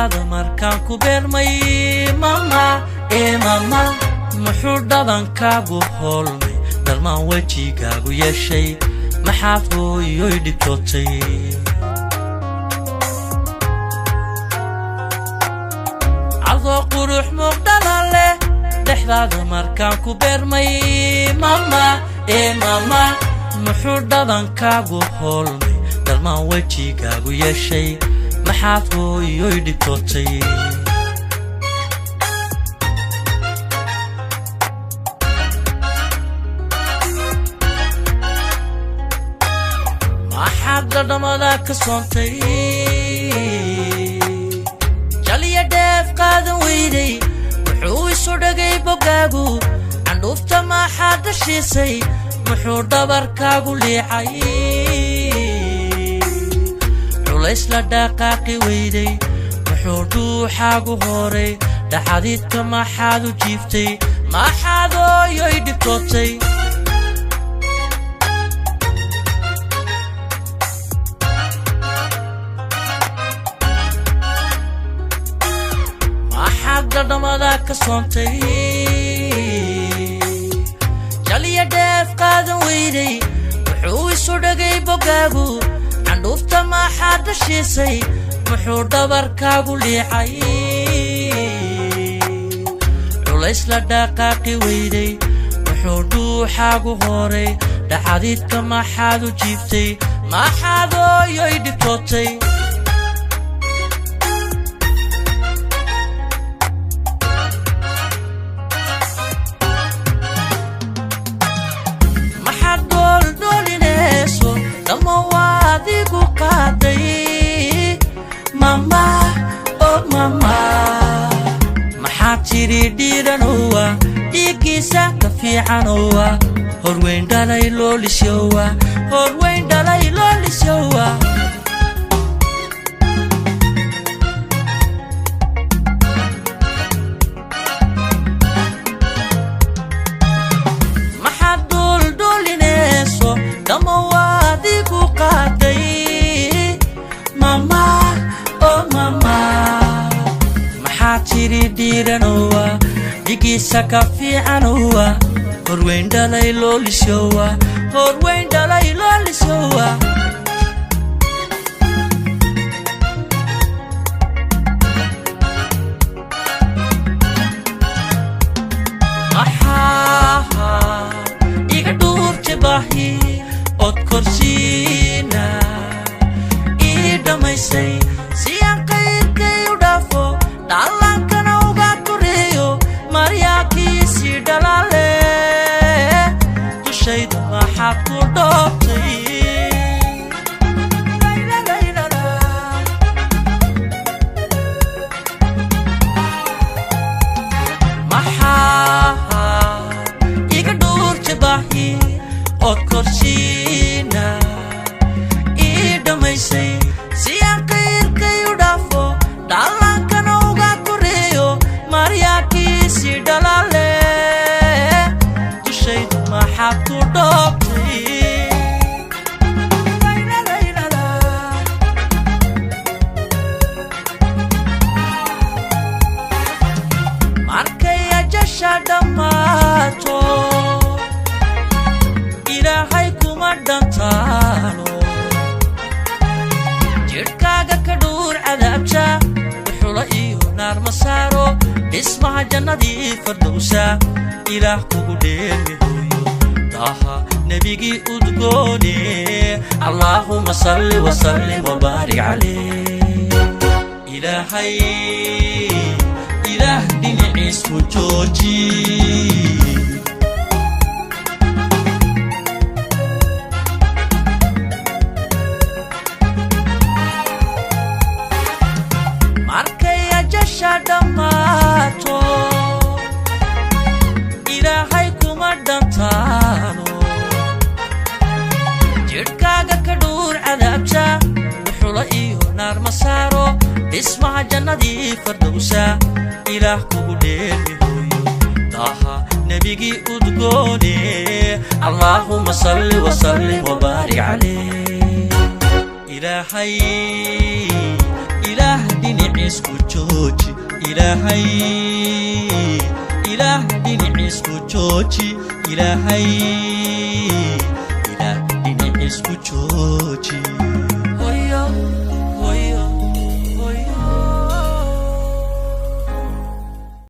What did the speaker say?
Dhexdaada markaan ku beermay, mama ee mama, muxuu dhabankaagu hoolmay? Dhalmaan wejigaagu yeeshay, maxaad hooyoy dhibtootay? Adoo qurux muuqdhala leh, dhexdaada markaan ku beermay, mama ee mama, muxuu dhabankaagu hoolmay? Dhalmaan wejigaagu yeeshay, maxaad hooyoy dhibtootay? Maxaad dhadhamada ka soontay? Jaliya dheef qaadan weyday, muxuu isu dhagay boggaagu? Candhuufta maxaad dhashiisay? Muxuu dhabarkaagu liicay? Culays la dhaqaaqi weyday, muxuu dhuuxaagu horay? Dhaxadiidka maxaad u jiiftay? Maxaad ooyoy dhibtootay? Maxaad dhadhamada ka soontay? Jaliya dheef qaadan weyday, muxuu isu dhagay boggaagu? Candhuufta maxaad dhashiisay? Muxuu dhabarkaagu liicay? Culays la dhaqaaqi weyday, muxuu dhuuxaagu horay? Dhaxadiidka maxaad u jiiftay? Maxaad ooyoy dhibtootay? Maxaad dooldoolinayso? Dhamma waadigu qaaday, mama o mama. Maxaad tidhi dhiiranowa, dhiiggiisa ka fiicanowa, horweyn dhalay loolisyowa, horweyn dhalay loolisyowa. Maxaad duuldhuulinayso? Dhamma waadigu qaaday, mama o mama. Maxaad tidhi dhiiranowa, dhigiisa ka fiicanowa, horweyn dhalay loolisyowa, horweyn dhalay loolisyowa. Maxaa iga dhuurta baahi ood korsiina ii dhammaysay, si aan qayrkay u dhaafo, dhallaankana uga koreeyo, maryaakiisii dhalaale dushayda maxaad ku dhoobtay? Maxaa iga dhuurta baahi ood korsiina ii dhammaysay, si aan qayrkay u dhaafo, dhallaankana uga koreeyo, maryaakiisii dhalaale dushayda maxaad ku dhoobtay? Markay ajasha dhammaato, Ilaahay kuma dhantaalo. Jidhkaaga ka dhuur cadaabta, dhuxulo iyo naar ma saaro, dhismaha jannadii fardowsa Ilaah kugu dheermi hooyo, daha nebigii udgoone. Allaahuma salli wasallim wabaarik calayh. Ilaahay, Ilaah dhinaciis ku jooji. Markay ajasha dhammaato, Ilaahay kuma dhantaalo. Jidhkaaga ka dhuur cadaabta, dhuxulo iyo naar ma saaro, dhismaha jannadii fardowsa Ilaah kugu dheermi hooyo, daha nebigii udgoone. Allaahuma salli wasallim wabaarik calayh. Ilaahay, Ilaah dhinaciis. Dhinaciisku jooji, Ilaahay, Ilaah dhinaciisku jooji, Ilaahay, Ilaah dhinaciisku jooji.